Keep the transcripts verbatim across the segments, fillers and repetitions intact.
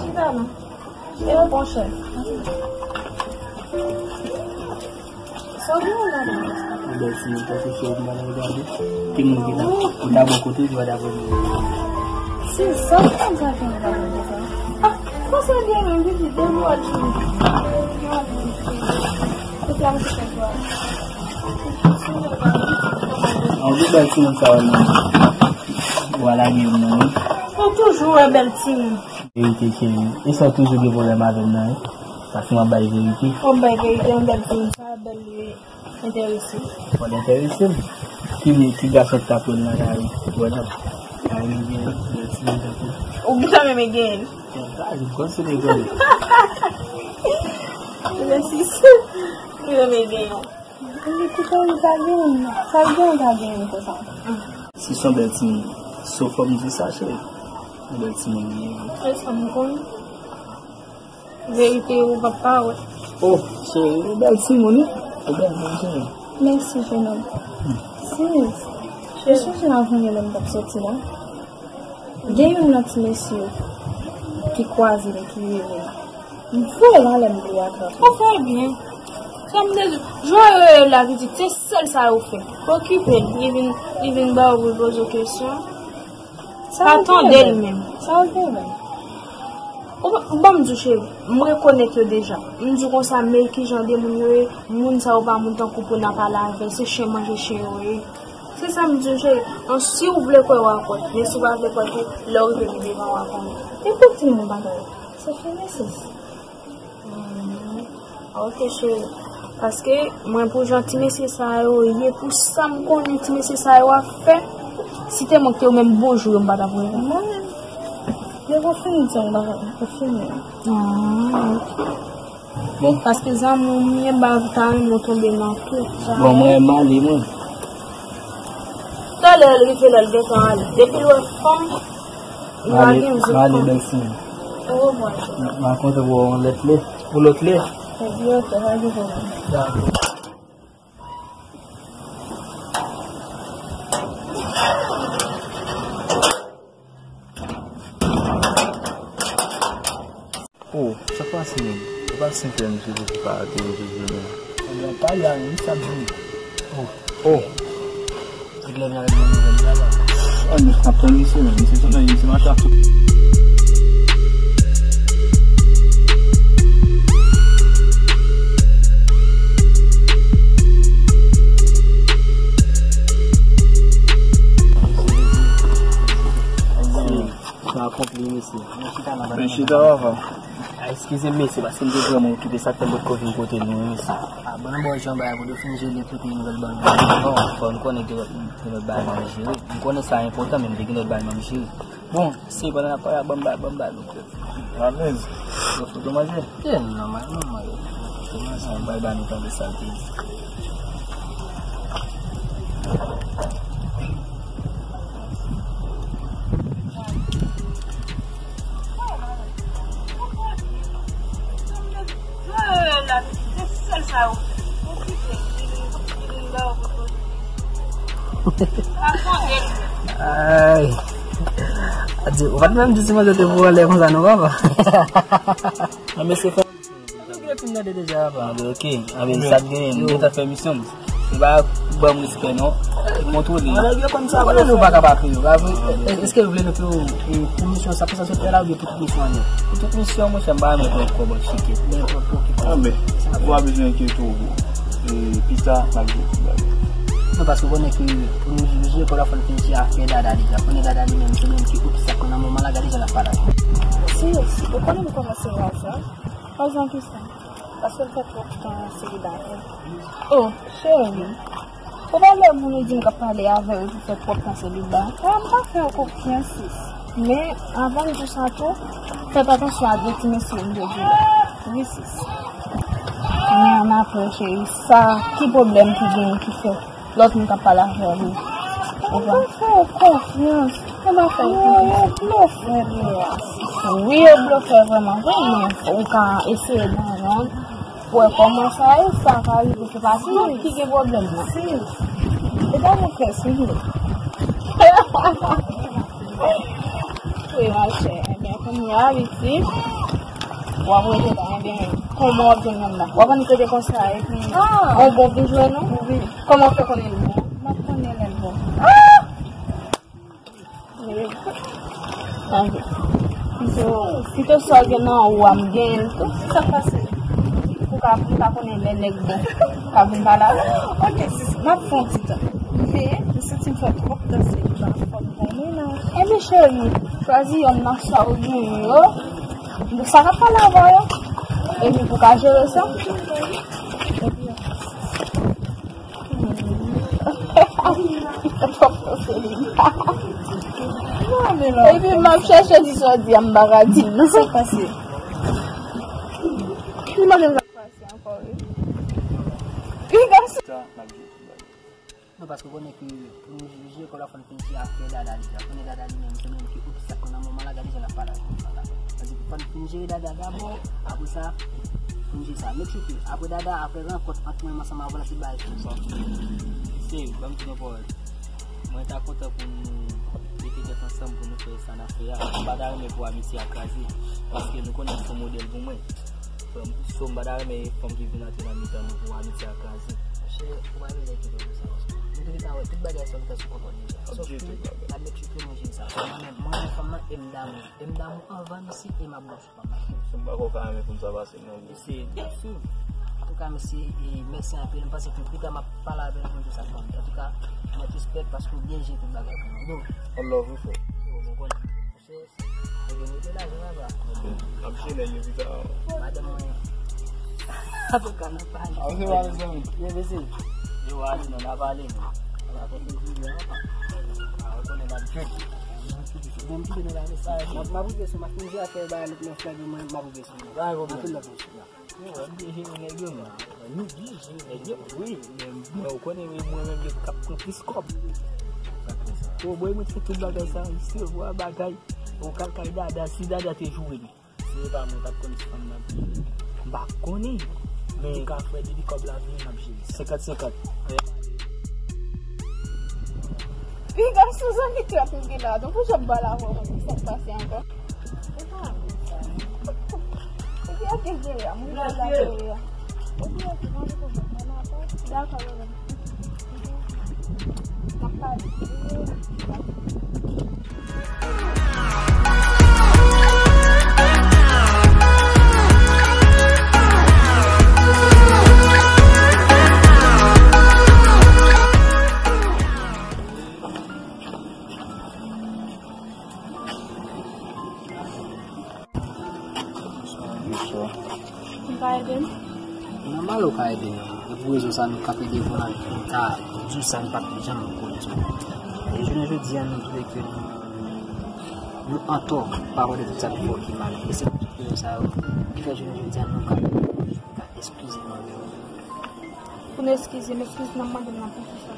Chita non. E yo pran chè. Sa w gen la? Yon bèl timoun, tankou cheri m pa nan gade. Timoun ki ta, ki ta bò kote, ki pa ta bò kote. Si, sa w konn sa fini pa nan sa. Ah, konsa l gen menm, pitit, depi w al cheri. Kote a, m te fè kwa? An, ou bèl timoun sa yo, non. Ou a lage m nan, wi. Ou toujou wè bèl timoun. Verite, cheri. E sa w toujou gen pwoblèm avè m nan, wi. Paske m ap bay verite. Fò m bay verite, yon bèl timoun sa, bèl li enterese. Fò l enterese m. Ki moun, ki gason ki ta pran nan lari? Wè la. Lari li gen, bèl timoun tankou. Ou gentan menm genyen. Kòm se te vre. Mèsi. Ki renmen genyen. Li kite w, li pa gen, pa gen, pa gen konsa. Si se yon bèl timoun, so fò m di sa, cheri. Yon bèl timoun li ye. E sa m konn. Verite, ou p ap pa wè. Oh, cheri, yon bèl timoun, wi. Yon bèl moun, cheri. Mèsi, jenòm. Si, ou sonje nan vennde lè m t ap soti la? Gen youn nan ti mesye ki kwaze m, ki rele m. M voye l ale, m voye atrape. Ou fè byen. Sa m te di, jan yo rele l la pitit, se sèl sa yo fè. Okipe l, li vin, li vin ba w pou l poze w kesyon. Pa tande l menm. Sa w gen menm? Ou pa, ban m di w, cheri, m rekonèt yo deja. M di w konsa, men kijan de moun yo ye, moun sa yo pa moun tankou pou n ap pale avè, se chen manje chen yo ye. Se sa m di w, cheri. An, si w vle kwè, w a kwè. Men si w pa vle kwè tou, lè w rive pi devan, w a konnen. E pou ki moun bagay? Se fini, sis. Hmm. Ok, cheri. Paske mwen, pou jan ti mesye sa yo ye, pou sa m konnen ti mesye sa yo ap fè, si te mwen ki te yo menm, bonjou yo m pa t ap wè. Mwen menm, yo gon fini di yon bagay, yo fini. Ah, ok. Bon, paske zanmi w m ye, m pa ta renmen w tonbe nan tou. Bon, mwen, m ale, mwen. Talè l rive la, l gentan ale. Depi l wè fanm, li pa gen zòt fanm. M ale, bèl sè m. Orevwa. M a kontan pou w yon lòt lè. Pou lòt lè. Epi, ok, pa gen pwoblèm. Dakò. Oh, sa k pase menm? Ou pa senpè misye pou pa ate misye jounen. Ebyen, pa la, wi, sa vini. Oh, oh. Tout lè vin avèk bon nouvèl, sa va. Oh, nou ap tann misye, men misye sot nan misye mache ap sot. Sa akonpli, mesye. Men chita, papa. A, eskize m, mesye, paske m te vrèman okipe, sa k fè m potko vin kote nou, wi, mesye. A, bon, nan bò jan bagay pou yo fin jele tout nouvèl bann nan. Bon, fò n konnen gen lòt, gen lòt bagay nan jere. M konnen sa enpòtan, men m te gen lòt bagay nan jere. Bon, se pandan n ap pale, ban m ba, ban m ba nou. Alèz. Yo foto manje? Ye, nòmalman, mwen, yo foto manje. An, bay ba nou tande sa l te di. Ay. Adi, ou pa t menm di ti manzè te pou anlè konsa non, papa. Nan mesye fè. Yo vle fin gade deja, papa. Anben, ok. Anben, sa t genyen, m gentan fè misyon m. Se pa ban m respè, non. Kontwole. Ou konnen nou pa ka pa fè yo, pa vre? Èske yo vle nou fè yo, e, pou misyon sa, pou sa sot fè la, oubyen pou tout misyon an nèt? Pou tout misyon, monchè, m pa renmen pran kòb an chikèt. Anben, ou pa bezwen enkyete w, bro. E, pita, n ap jwe ti bagay. Non, paske ou konnen ke pou nou jwe, jwe, pa fò n fin ti afè Dada deja. Konnen Dada li menm, se menm ki okipe sa, konnen moman la, gade jan l ap pale avè m. Si, si, ou konnen m kòmanse raza. Raza kisa? Paske m fè twòp tan selibatè. Oh, cheri. Ou pa lè moun ou di m k ap pale avè w epi fè twòp tan seliba. Ah, m pa fè w konfyans, sis. Men, avan m di w sa tou, fè atansyon a de ti mesye m te di w la. Wi, sis. Men ann apre, cheri, sa, ki pwoblèm ki genyen ki fè lòt moun k ap pale avè w, wi. Ou pa fè w konfyans. Ou pa fè w konfyans. Yo blofè vre a. Wi, yo blofè vrèman vre, men ou ka eseye nan yon pou wè kòman sa ye, sa ka rive, se pa tout ki gen pwoblèm nan. Si. E pa yon kè, si vle. Wi, monchè. Ebyen, kounye a, pitit, w ap rete la. Ebyen, kòman w ap jwenn nonm nan? W ap annik rete konsa, epi, ah, yon bon vin jwenn ou? Wi. Kòman w fè konnen l bon? M ap konnen lè l bon. Ah! Ok. So, pito sa w gen nan ou a, m genyen l tou. Sa k pase? Ou ka, m ka konnen lè nèg bon. Ou ka vin pale avè m. Ok, sis, m ap fè yon ti tan. Men, m santi m fè twòp tan, se pa fòm pou mwen, non. Ebyen, cheri, chwazi yonn nan sa w genyen yo. Sa k ap pale avè w yo. Epi pou w ka jere sa. Epi, Epi m ap chèche di sa w di a, m pa ka di l non. Sa k pase? Li pa menm sa k pase ankò, wi. Wi, gason. Non, paske w konnen ke pou nou jije, kòb la fò n fin jere afè Dada deja. Konnen Dada li menm, se menm ki obstak nan moman la, gade jan l ap pale avè m la. Sa di, fò n fin jere Dada dabò, apre sa, pou n jere sa. Make sure ke, apre Dada, apre rankont ant mwen ansanm avè w la, tout bagay fini. Se, ban m di nou pawòl. Mwen ta kontan pou nou mete tèt ansanm pou nou fè sa n ap fè a. M pa ta renmen pou amitye a kraze. Paske nou konnen se yon modèl pou mwen. So, m pa ta renmen fanm ki vin antre nan mitan nou pou amitye a kraze. Monchè, ou pa bezwen enkyete w pou sa, paske m te gentan wè tout bagay sa yo gentan sou kontwòl deja. Sòf ke n ap make sure ke nou jere sa. Mwen menm, mwen menm fanm nan, e m damou. E m damou anvan misye, e m ap bon sou fanm nan. Si m pa kwè w ka renmen pou m sa pase, non. Mesye, ap swiv. Antouka, mesye, e mèsi anpil. M panse ke pita m ap pale avè nou pou nou di sa fanm. Antouka, mwen respè paske w byen jere tout bagay pou mwen. Yo. One love, wi, frè. Yo, bon, bon. Ebyen, mete lajan anba. N ap jere yo pita. Madanm mwen. Antouka, n ap pale. An se pale, zanmi. Byen, mesye. Yo, ale non, n a pale non. N a kontinye anba. A, ou konnen n ap jere. Menm kite nou la, mesye. M ap, m ap rive sou, m ap fin jere afè ba lòt nèf la, mwen, m ap rive sou. Pa gen pwoblèm. Anpil love, mesye. Yo, m byen jere nèg yo, non. Nou byen jere nèg yo, wi. Men mwen, ou konnen, wi, mwen menm yo k ap pran plis kòb. Yo, bòy, mwen te fè tout bagay sa, wi, se vwa bagay. Ou kal kay Dada, si Dada te joure m. Si se pa mwen, m pa t konn si fanm nan byen. M pa konnen. Men ou ka fè depi kòb la vini, m ap jere. Senkant senkant. Piga sou zanmi trap yo gen la. Donk, ou jan bal avè w, sa k pase ankò? E pa avè sa. Ou gen ke jere a, mwen la jere a. Ou gen ke manje pou mwen, mwen la pa. Dakò, mwen. Bonswa. Ou ka ede m? Nòmal ou ka ede m. E pou rezon sa nou kanpe devan l, nou ka di w sa nou pa t janm konnen sou ou. E jounen jodi a, nou twouve ke nou, nou antò pa pale de tout sa ki fè w ki mal. E se pou tout rezon sa yo ki fè jounen jodi a nou kanpe devan l, nou ka eskize nou anvè w. Pou nou eskize m, eskize m, n ap mande m nan poukisa.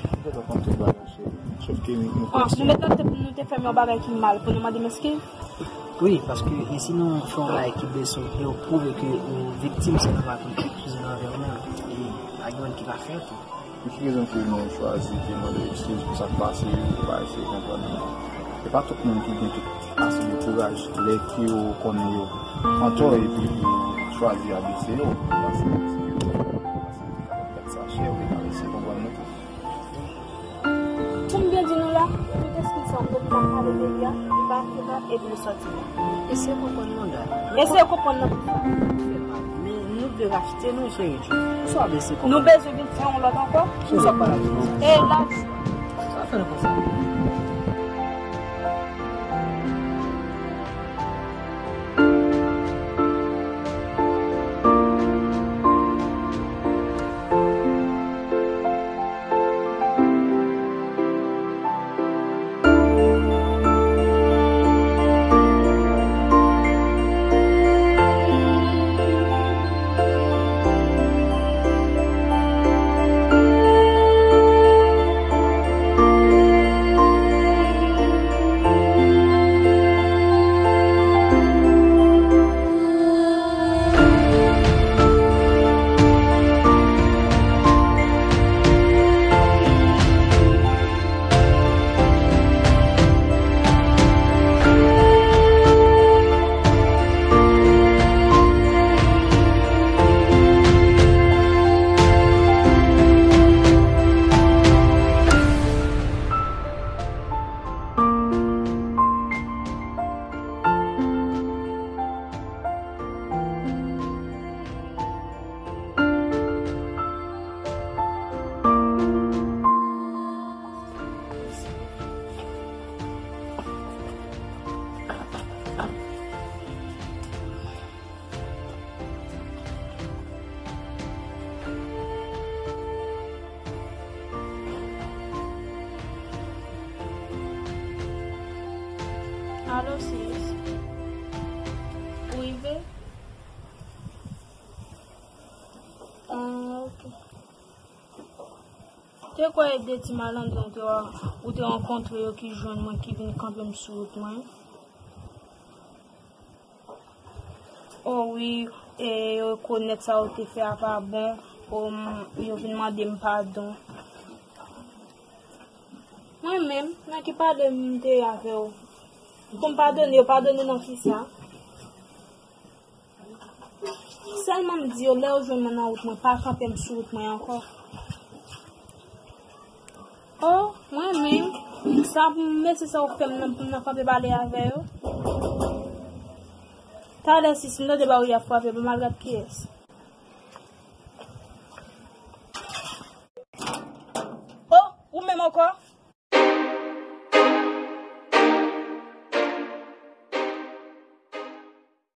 Ou gentan konn tout bagay, cheri. Sòf ke nou, nou Ah, nou mete tèt nou te fè m yon bagay ki mal pou nou mande m eskiz? Wi, paske e si nou fè yon bagay ki blese w, e ou pwouve ke ou viktim, se nòmal pou nou eskize nou anvè ou menm. E pa gen moun ki pa fè tou. Pou ki rezon ke nou chwazi te mande eskiz pou sa k pase, ou pa eseye konprann nou? E pa tout moun ki gen tout ase de kouraj lè ke yo konnen yo antò epi yo chwazi abitye yo. Paske, paske, Tèt sa chè, ou te ka eseye konprann nou tou. Pou m byen di nou la, tout eskiz sa w te ap pale de li a, li pa, li pa ede nou sòti la. Eseye konprann nou la. Eseye konprann nou. Men nou vle rachte nou, cheri. Ou sa w ap eseye konprann? Nou bezwen vin fè yon lòt ankò. Ou sa w ap pale avè nou? E la, sa fè nou konsa. Alo, sis. Ou rive? Ah, ok. Te kwè e de ti malandren ou te, ou te rankontre yo ki jwenn mwen, ki vin kanpe m sou wout mwen. Oh wi, e yo rekonèt sa ou te fè a pa bon. Oh, m, yo vin mande m padon. Mwen menm, nan ki pale m te avè w? Pou m padone yo, padone nan kisa? Sèlman m di yo, lè yo jwenn mwen nan wout mwen, pa kanpe m sou wout mwen ankò. Oh, mwen menm, sa pou m mesye sa ou fè m nan, pou m nan kanpe pale avè yo. Talè sis, m tande ba w y ap frape, ban m al gad kiyès.